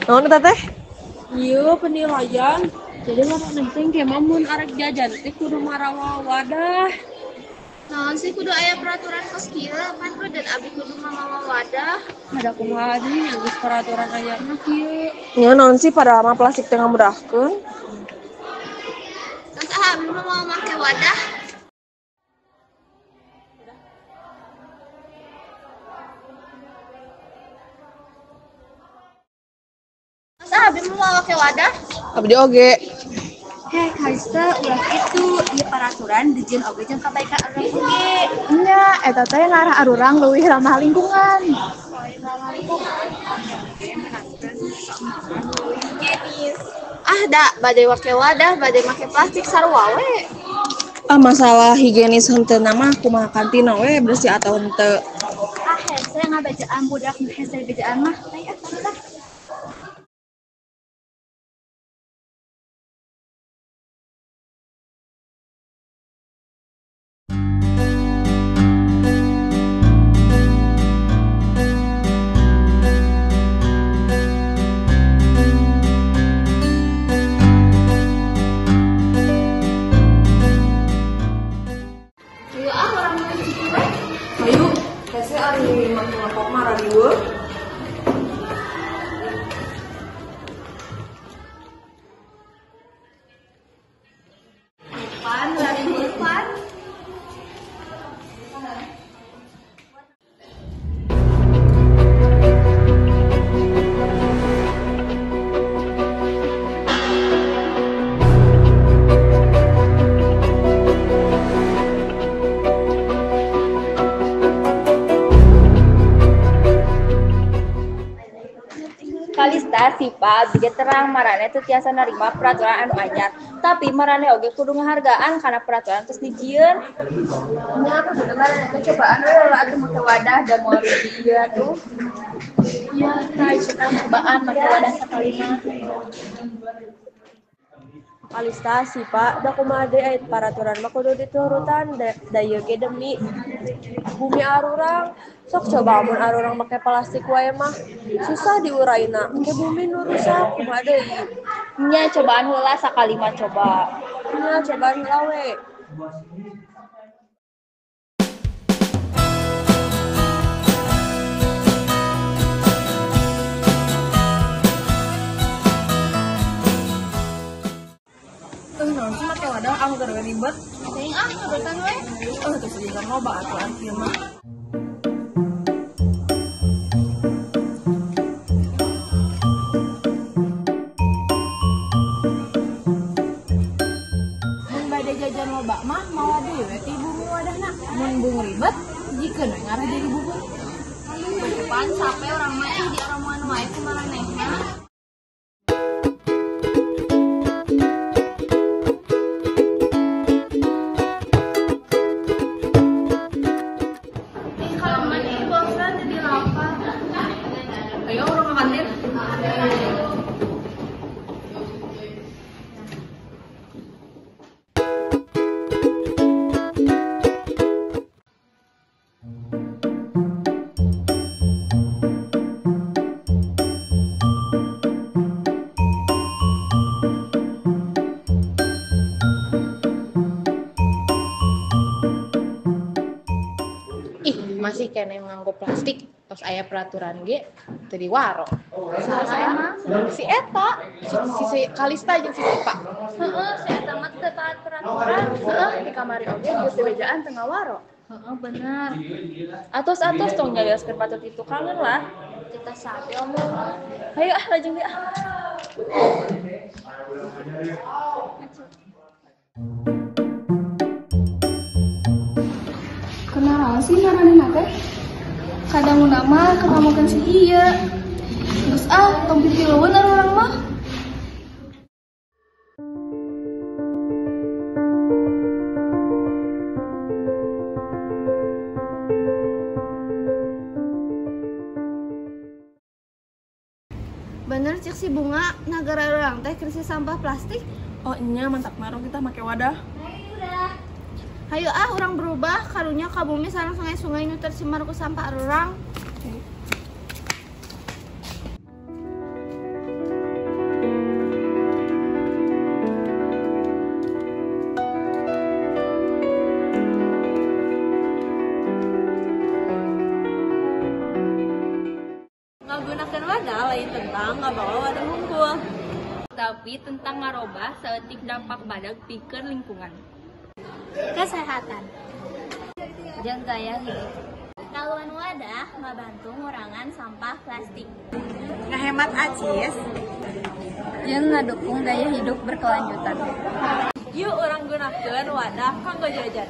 Naon eta teh? Ieu penilaian. Jadi maraneh teh engke mah mun arek jajan teh kudu marawa wadah. Naon sih kudu aya peraturan kos kieu kan dan abi kudu mamawa wadah. Ada kumaha deui geus peraturan anyarna kieu. Nya naon sih padahal mah plastik teh ngamudahkeun. Terus ah abi mah mau make wadah. Terus ah abi mah mau make wadah. Abdi oge. Heh, Kalista, ulah kitu. Ieu paraturan dijieun oge jeung kabaikan urang oge. Nya, eta teh ngarah arurang leuwih ramah lingkungan. Ah da, bade make wadah, bade make plastik sarua we. Ah masalah higienis henteu mah kumaha kantina we bersih atau henteu. Ah hese ngabejaan budak nu hese bejaan mah. Ayo ah, Ayo, hese ari make ngerokok mah rariweuh. Pan, rariweuh pan. Kalista Sipa abdi ge terang maraneh teu tiasa narima peraturan anu anyar, tapi maraneh oge kudu ngahargaan kana peraturan geus dijieun. Nya kudu maraneh teh cobaan we heula atuh make wadah da moal rugi ieu atuh. Nya, tah cobaan make wadah sakali mah. Kalista Sipa da kumaha deui aya paraturan mah kudu diturutan da ieu ge demi bumi arurang. Sok coba amun arurang make plastik wae mah susah diuraina, engke bumi nu rusak kumaha deui. Nya cobaan heula sakali mah coba. Nya cobaan heula we. Naon sih make wadah angger we ribet. Teuing ah sedotan we. Oh, teu sejajan loba atuh ari kieu mah. Mun bade jajan loba mah mawa deui we ti bumi wadahna. Mun bung ribet, jikeun we ngarah jadi bubur. Pan sampe urang mah ih di aromuan wae ku maranehna. Ih kalaman ih bosan jadi lapar. Ayo urang ka kantin. Ih, masih keneh nganggo plastik, tos aya peraturan ge teu diwaro. Saha emang? Si eta, si Kalista jeung si Sipa. Heeh, si eta mah teu taat peraturan. Heeh, di kamari oge geus dibejaan teu ngawaro. Heeh, bener. Atos-atos tong nyarioskeun batur di tukangan lah. Kita sapi omong. Hayu ah lajeng deui ah. Kunaon sih maranehna teh? Kadanguna mah kepamokan si ieu. Geus ah, tong pipilueun arurang mah. Bener cek si Bunga, nagara urang teh krisis sampah plastik. Oh nya mantap marung kita make wadah. Hayu ah urang berubah, karunya ka bumi sareng sungai-sungai nu tercemar ku sampah arurang. tentang ngamawa wadah hungkul. Tapi tentang ngarobah saeutik dampak badag pikeun lingkungan. Kesehatan jeung gaya hidup. Ngaluan wadah ngabantu ngurangan sampah plastik. Ngahemat acis jeung ngadukung gaya hidup berkelanjutan. Yuk urang gunakeun wadah kanggo jajan.